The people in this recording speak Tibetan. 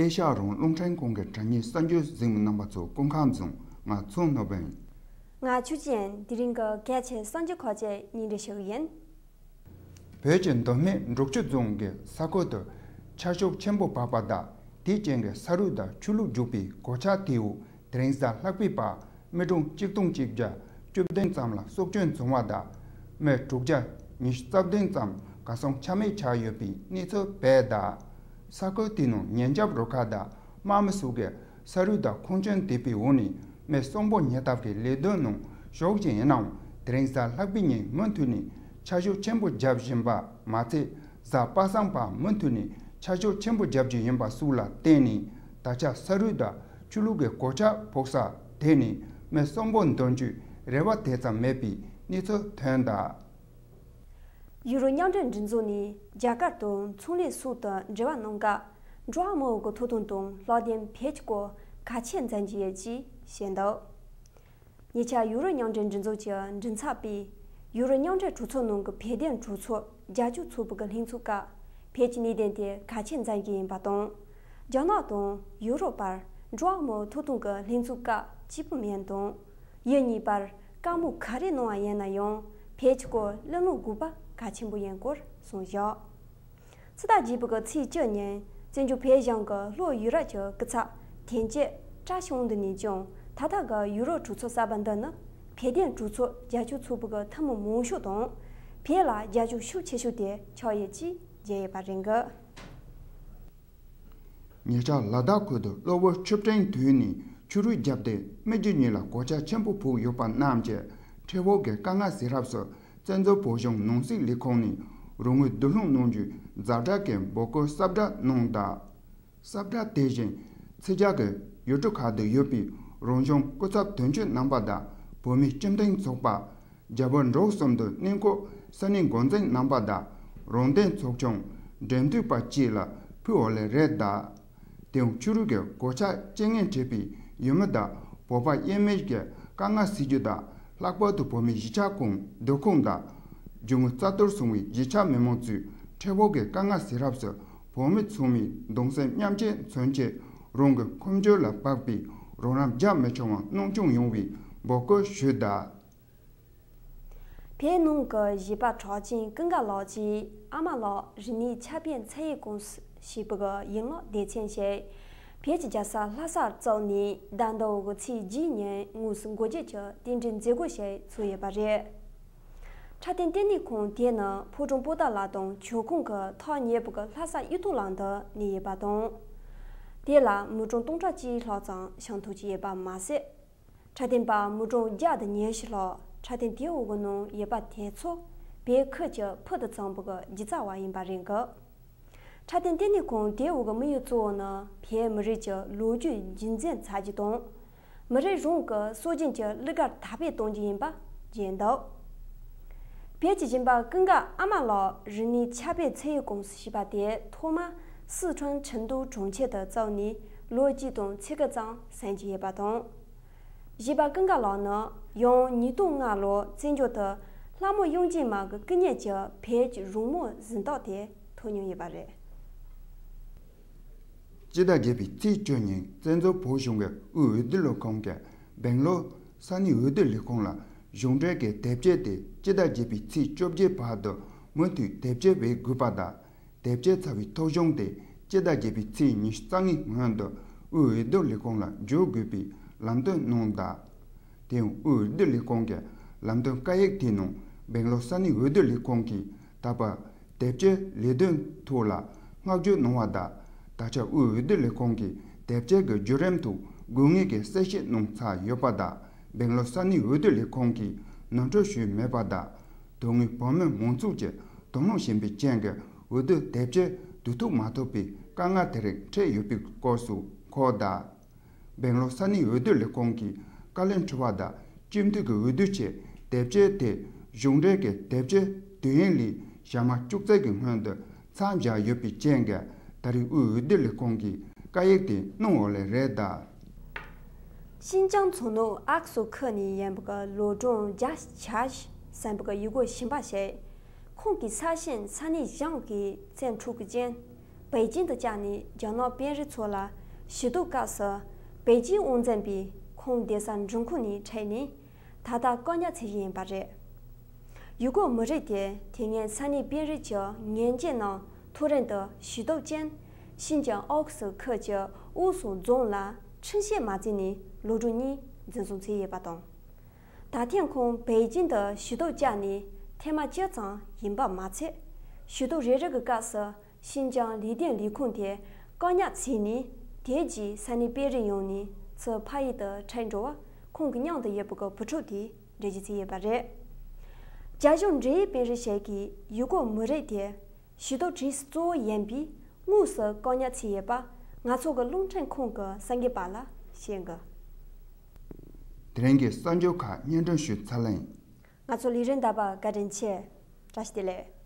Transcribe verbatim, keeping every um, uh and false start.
ཤག་རང་རླུང་འཕྲིན་ཁང་གི་དྲ་བརྙན་གསར་འགྱུར་གཟིགས་མོ་རྣམ་པ་ཚོ་སྐུ་ཁམས་བཟང་། ང་ཚོ་ནོར་བུ་ཡིན། ང་ཆུ་ཅན། དེ་རིང་གི་གལ་ཆེ་གསར་འགྱུར་ཁག་ཅིག་སྙན་སྒྲོན་ཞུ་གི་ཡིན། བོད་ཀྱི་མདོ་སྨད་འབྲོག་ཆུ་རྫོང་གི་ས་ཁུལ་དུ་ཆར་ཤུགས་ཆེན་པོ་བབས་པ་དང་། དེའི་རྐྱེན་གྱིས་ས་རུད་དང་ཆུ་ལུད་རྒྱུག་པའི་གོད་ཆག་དེའི་འོག་དེ་རིང་གཟའ་ལྷག་པའི་བར་མི་གྲངས་གཅིག་སྟོང་གཅིག་བརྒྱ་བཅུ་བདུན་ཙམ་ལ་སྲོག་སྐྱོན་བྱུང་བ་དང་། མི་དྲུག་བརྒྱ་ཉི་ཤུ་རྩ་བདུན་ཙམ་གར་སོང་ཆ་མེད་ཆགས་ཡོད་པའི་གནས་ཚུལ་སྤེལ་གདའ། ས་ཁུལ་དེའི་ནང་ཉེན་སྐྱོབ་རུ་ཁག་དང་དམག་མི་སོགས་ཀྱིས་ས་རུད་དང་ཁུངས་སྐྱེལ་འདེབས་པའི་འོག་ནས་མི་གསོན་པོ་ཉར་ཐབས་ཀྱི་ལས་དོན་ནང་ཞུགས་བཞིན་ཡིན་ནའང་། དེ་རིང་གཟའ་ལྷག་པའི་ཉིན་མུ་མཐུད་ནས་ཆར་ཤུགས་ཆེན་པོ་བརྒྱབ་བཞིན་པ་མ་ཚད། གཟའ་པ་སངས་བར་མུ་མཐུད་ནས་ཆར་ཤུགས་ཆེན་པོ་བརྒྱབ་ཀྱི་ཡིན་པ་སོགས་ལ་བརྟེན་ནས། ད་ཆ་ས་རུད་དང་ཆུ་ལུད་ཀྱི་གོད་ཆག་ཕོག་ས་དེ་ནས་མི་གསོན་པོ་འདོན་རྒྱུའི་རེ་བ་དེ་ཙམ་མེད་པའི་གནས་ཚུལ་ཐོན་གདའ། ཡུ་རོབ་མཉམ་འབྲེལ་མགྲིན་ཚབ་ནས་རྒྱ་གར་དང་ཚོང་ལས་སོགས་དང་འབྲེལ་བ་གནང་སྐབས་འགྲོ་བ་མིའི་གི་ཐོབ་ཐང་དང་ལྷག་དོན་བེད་སྤྱོད་སྐོར་གལ་ཆེ་མཚོན་གྱི་ཡོད་ཅེས་བཤད་འདུག་ཉེ་ཆར་ཡུ་རོབ་མཉམ་འབྲེལ་མགྲིན་ཚབ་ཀྱི་མགྲིན་ཚབ་པས་ཡུ་རོབ་མཉམ་འབྲེལ་གྲོས་ཚོགས་ནང་གི་བོད་དོན་གྲོས་ཚོགས་རྒྱབ་སྐྱོར་ཚོགས་པའི་གི་ལྷན་ཚོགས་སྐབས་བོད་ཀྱི་གནད་དོན་དེ་གལ་ཆེ་མཚོན་གྱི་ཡིན་པ་དང་། རྒྱ་ནག་དང་ཡུ་རོབ་བར་འགྲོ་བ་མིའི་ཐོབ་ཐང་གི་ལྷན་ཚོགས་སྐབས་གཅིག་པུ་མིན་དང་། ཡུལ་གཉིས་བར་བཀའ་མོལ་ག་རེ་གནང་བ་ཡིན་ན་ཡང་བོད་ཀྱི་སྐོར་གླེང་སློང་དགོས་པ་གལ་ཆེན་པོ་ཡིན་སྐོར་གསུངས་བཞག་ཕྱི་ཟླ་བརྒྱད་པའི་གི་ཚེས་བཅུ་ཉིན་བཙན་བྱོལ་བོད་གཞུང་གི་ལྷོ་ཡུ་རོབ་ཀྱི་སྐུ་ཚབ་དོན་གཅོད་བཀྲ་ཤིས་དབང་འདུས་ནས་ཀྱང་། ད་ལྟ་གི་ཡུ་རོབ་གྲོས་ཚོགས་གསར་པ་འདི་ནི་བོད་དོན་གྲོས་ཚོགས་རྒྱབ་སྐྱོར་ཚོགས་པའི་གི་ཐུན་མོང་མང་ཤོས་དང་། བོད་ལ་རྒྱབ་སྐྱོར་ཤུགས་ཆེ་ཤོས་དེ་ཆགས་ཡོད་ཅེས་བརྗོད་ཡོད་པ་རེད་འདུག་ཉེ་ཆར་ལ་དྭགས་ཁུལ་དུ་གློ་བུར་ཆུ་སྤྲིན་དུས་ནས་ཆུ་རུད་བརྒྱབ་སྟེ་མི་རྒྱུ་གཉིས་ལ་གོད་ཆག་ཆེན་པོ་ཕོག་ཡོད་པ་རྣམས་ཀྱི་ཁྲལ་འབབ་ཀྱི་དཀའ་ངལ་སེལ་ཐབས་སུ་བཙན་བྱོལ་བོད་གཞུང་ནང་སྲིད་ལས་ཁུངས་ནས་རོགས་དངུལ་བསྡུ་སློང་གནང་རྒྱུའི་ཛ་དྲག་གི་འབོད་སྐུལ་གསལ་བསྒྲགས་གནང་གདའ། གསལ་བསྒྲགས་དེ་བཞིན་ཕྱི་རྒྱལ་གྱི་ཡུལ་གྲུ་ཁག་ཏུ་ཡོད་པའི་རང་གཞུང་སྐུ་ཚབ་དོན་གཅོད་རྣམ་པ་དང་བོད་མིའི་སྤྱི་མཐུན་ཚོགས་པ། རྒྱ་བོད་འབྲུག་གསུམ་དུ་གནས་འཁོད་ས་གནས་འགོ་འཛིན་རྣམ་པ་དང་རང་བདེན་ཚོགས་ཆུང་འབྲེལ་མཐུད་པ་བཅས་ལ་ཕུལ་བ་ལས་རེད་གདའ། དེ་ཡང་ཆུ་རུད་ཀྱི་གོད་ཆག་རྐྱེན་ངན་འཕྲད་པའི་ཡུལ་མི་དང་བོད་པ་དབྱེ་མེད་ཀྱི་དཀའ་ངལ་སེལ་རྒྱུ་དང་། ལྷག་པར་དུ་བོད་མིའི་གཞིས་ཆགས་ཁོངས་སྡོད་ཁང་དང་རྒྱུ་དངོས་རྩ་གཏོར་སོང་བའི་གཞིས་ཆགས་མི་མང་ཚོའི་ཁྲལ་འབབ་ཀྱི་དཀའ་ངལ་སེལ་ཐབས་སུ་བོད་མི་ཚང་མས་གདུང་སེམས་མཉམ་སྐྱེད་མཚོན་ཆེད་རང་གི་འཁོར་སྐྱོད་ལ་དཔག་པའི་རོགས་རམ་རྒྱག་མི་ཆུང་བ་གནང་སྐྱོང་ཡོང་བའི་འབོད་སྐུལ་ཞུས་གདའ། བོད་ནང་གི་གཞས་པ་གྲགས་ཅན་ཀུན་དགའ་ལགས་ཀྱི་ཨ་མ་ལགས་རིག་གནས་ཁྱབ་སྤེལ་ཚད་ཡོད་ཀུང་སི་ཞེས་པའི་ཡན་ལག་སྡེ་ཚན་ཞིག་བོད་ཀྱི་རྒྱལ་ས་ལྷ་སར་བཙུགས་ནས་ཟླ་འདིའི་ཚེས་བརྒྱད་ཉིན་དངོས་སུ་འགོ་འབྱེད་ཀྱི་རྟེན་འབྲེལ་མཛད་སྒོ་ཞིག་ཚོགས་ཡོད་པ་རེད། འཁྲབ་སྟོན་ལྟེ་གནས་ཁང་དེ་ནི་ཕོ་བྲང་པོ་ཏཱ་ལ་དང་ཇོ་ཁང་གི་ཐག་ཉེ་པོ་གི་ལྷ་ས་གཡུ་ཐོག་ལམ་དུ་གནས་ཡོད་པ་དང་། དེ་ལ་མི་གྲངས་སྟོང་ཕྲག་གཅིག་ལྷག་ཙམ་ཞུགས་ཐུབ་ཀྱི་ཡོད་པ་མ་ཟད། འཁྲབ་སྟོན་པ་མི་གྲངས་བརྒྱ་དང་ཉི་ཤུ་ལྷག་འཁྲབ་སྟོན་དེའི་འོག་གི་ནང་ཡོད་པ་དེ་ཚོ་བོད་ཁུལ་གྱི་ཕུལ་དུ་བྱུང་བའི་སྒྱུ་རྩལ་བ་ཡིན་པ་རེད་འདུག་འཁྲབ་སྟོན་ལྟེ་གནས་ཁང་དེའི་འོག་གི་དམིགས་ཡུལ་གཙོ་བོ་ནི་བོད་མི་རིགས་ཀྱི་ལོ་རྒྱུས་རྒྱུན་འཛིན་བྱ་རྒྱུ་དང་། མི་རིགས་རང་གི་སྲོལ་རྒྱུན་གྱི་གླུ་གར་དར་སྤེལ་གཏོང་རྒྱུ་ཡིན་པ་བརྗོད་འདུག་བོད་ཀྱི་གཞས་པ་ཀུན་དགའ་ཨ་མ་ལགས་རིག་གནས་ཁྱབ་སྤེལ་ཚད་ཡོད་ཀུང་སི་ཞེས་པ་དེ་ཐོག་མར་སི་ཁྲོན་ཁྲིན་ཏུའུ་གྲོང་ཁྱེར་དུ་བཙུགས་ནས་ལོ་གཅིག་དང་ཕྱེད་ཀ་ཙམ་ཟིན་གྱི་ཡོད་པ་དང་། གཞས་པ་ཀུན་དགའ་ལགས་ནི་ཡང་ཉིས་སྟོང་ལྔ་ལོར་བཙན་བྱོལ་དུ་ལྷ་མོ་དབྱངས་ཅན་མ་གི་སྐུ་ཉིད་ཀྱི་བོད་ཀྱི་རོལ་མོ་གཟེངས་རྟགས་དེ་ཐོབ་མྱོང་ཡོད་པ་རེད། སྤྱི་ཟླ་བརྒྱད་པའི་ཚེས་བཅུ་ཉིན་བཙན་བྱོལ་བོད་གཞུང་གི་དབུས་འོས་བསྡུ་ལས་ཁུངས་ཀྱིས་སྦེང་ལོར་ས་གནས་འོས་བསྡུ་ལས་ཁུངས་ལ་གཞུང་འབྲེལ་གྱི་དེབ་སྐྱེལ་དེ་སྤྱི་ཟླ་བརྒྱད་པའི་ཚེས་བཅོ་བརྒྱད་བར་དུ་མུ་མཐུད་དེབ་སྐྱེལ་འབད་དགོས་པ་དང་། དེབ་སྐྱེལ་ཚར་བའི་ཐོ་གཞུང་དེ་སྤྱི་ཟླ་བརྒྱད་པའི་ཚེས་ཉི་ཤུ་རྩ་ལྔའི་སྔོན་དུ་དབུས་འོས་བསྡུ་ལས་ཁུངས་ལ་འབྱོར་དགོས་པའི་ལམ་སྟོན་གནང་གདའ། དེ་ཡང་དབུས་འོས་བསྡུ་ལས་ཁུངས་ཀྱི་ལམ་སྟོན་བཀའ་ཡིག་དེའི་ནང་སྦེང་ལོར་ས་གནས་འོས་བསྡུ་ལས་ཁུངས་ཀྱིས་ད་བར་དེབ་སྐྱེལ་ལས་དོན་ཐོག་ལ་བསྔགས་བརྗོད་གནང་བ་དང་། ད་ཆ་དབུས་འོས་བསྡུ་ལས་ཁུངས་ཀྱིས་དེབ་སྐྱེལ་གྱི་བརྒྱུད་རིམ་ཐོག་དགོས་ངེས་ཀྱི་གསལ་བཤད་གནང་ཚར་ཡོད་པ་དང་། སྦེང་ལོར་ས་གནས་འོས་བསྡུ་ལས་ཁུངས་ཀྱིས་ནོར་འཁྲུལ་ཞུས་མེད་པ་དང་། དོན་དངོས་བོད་མི་མང་ཚོགས་ཀྱིས་དོ་སྣང་བྱེད་པའི་རྐྱེན་གྱིས་འོས་བསྡུ་དེབ་སྐྱེལ་དུས་ཐོག་མ་ཐོབ་པའི་དཀའ་ངལ་དེ་རིགས་འཕྲད་ཡོད་པའི་སྐོར་སོགས་འཁོད་གདའ། སྦེང་ལོར་ས་གནས་འོས་བསྡུ་ལས་ཁུངས་ཀྱིས་བཀའ་བློན་ཁྲི་པ་དང་སྤྱི་འཐུས་ཀྱི་འོས་བསྡུ་ཆེད་དེབ་སྐྱེལ་དེ་གཞུང་འབྲེལ་གྱི་དེབ་སྐྱེལ་དུས་ཡུན་ལས་ཞག་མ་བཅུ་གཅིག་གི་སྔོན་དུ་མཚམས་བཞག་ཡོད་པའི་རྐྱེན་གྱིས་ད་རེས་དབུས་འོས་བསྡུ་ལས་ཁུངས་ཀྱིས་བཀའ་ཡིག་དེ་གནང་འོག་ལས་རེད་གདའ། ཤིན་ཅང་མཚོ་ནུབ་ཨག་སུ་ཁུལ་ནས་ཡིན་པའི་ལོ་གྲངས་བརྒྱ་ཆ་ཟིན་པའི་ཡུལ་སྐོར་ཞིང་པ་ཞིག་ཁོང་གི་ས་ཞིང་ས་གནས་གཞུང་གི་བཙན་འཕྲོག་གི་རྐྱེན་པེ་ཅིང་དུ་བཅར་ནས་རྒྱ་ནག་དཔོན་རིགས་ཚོ་ལ་ ཞུ་གཏུག་སྐབས་སུ་པེ་ཅིན་དབང་འཛིན་པས་ཁོང་བསྡད་ས་འབྱུང་ཁུངས་ནས་ཁྲིད་ནས་ད་ལྟ་བཀག་ཉར་བྱེད་བཞིན་ཡིན་པ་རེད། ཡུ་གུར་མི་རིགས་དེ་དེ་སྔའི་ས་གནས་པེ་རིགས་ཀྱི་ངན་བྱུས་ནང་ཐོ་རེངས་དུ་ཞུ་གཏུག་ཅན་ཤིན་ཅང་ཨོག་སུ་ཁུལ་གྱི་ཨུ་སུ་རྫོང་ལ་ཁྲིམས་བཤེར་མ་བྱས་ནས་ལོ་དྲུག་གཉིས་འཛིན་བཟུང་བྱས་ཡོད་པ་དང་། ད་ཐེངས་ཁོང་པེ་ཅིན་དུ་ཞུ་གཏུག་བཅར་ནས་ཐེངས་མ་བཅུ་ཙམ་ཡིན་པ་མ་ཚད། ཞུ་གཏུག་རེ་རེ་གི་སྐབས་སུ་ཤིན་ཅང་ལས་དོན་ལས་ཁུངས་དེ་བཀག་ཉར་བྱས་ནས་དེ་རྗེས་ས་གནས་པེ་རིགས་ཡོང་ནས་ཚུར་ཕ་ཡུལ་དུ་ཁྲིད་འགྲོ་བར་ཁོང་གི་མཉམ་དུ་ཡོད་པའི་བུ་ཕྲུག་དེས་འགྲེལ་བརྗོད་བྱས་ཡོད་པ་རེད། བྱ་གཞག་འབྲེལ་ཡོད་པེ་རིགས་ཤིག་གིས་ཡུ་གུར་མི་རིགས་དེ་ཞུ་གཏུག་བྱེད་ས་གཙོ་བོ་ཡིན་པས་དངོས་སུ་བཀག་ཉར་བྱས་ཡོད་པ་ང་ཚོ་གི་རླུང་འཕྲིན་ཁང་གི་གསར་འགོད་པ་ལ་བཤད་འདུག་དེ་རིང་གི་གསར་འགྱུར་ཁག་སྙན་སྒྲོན་ཞུས་ཚར་ལེ། ང་ཚོ་ལས་རིམ་བརྒྱུད་པར་བཀའ་དྲིན་ཆེ། བཀྲ་ཤིས་བདེ་ལེགས།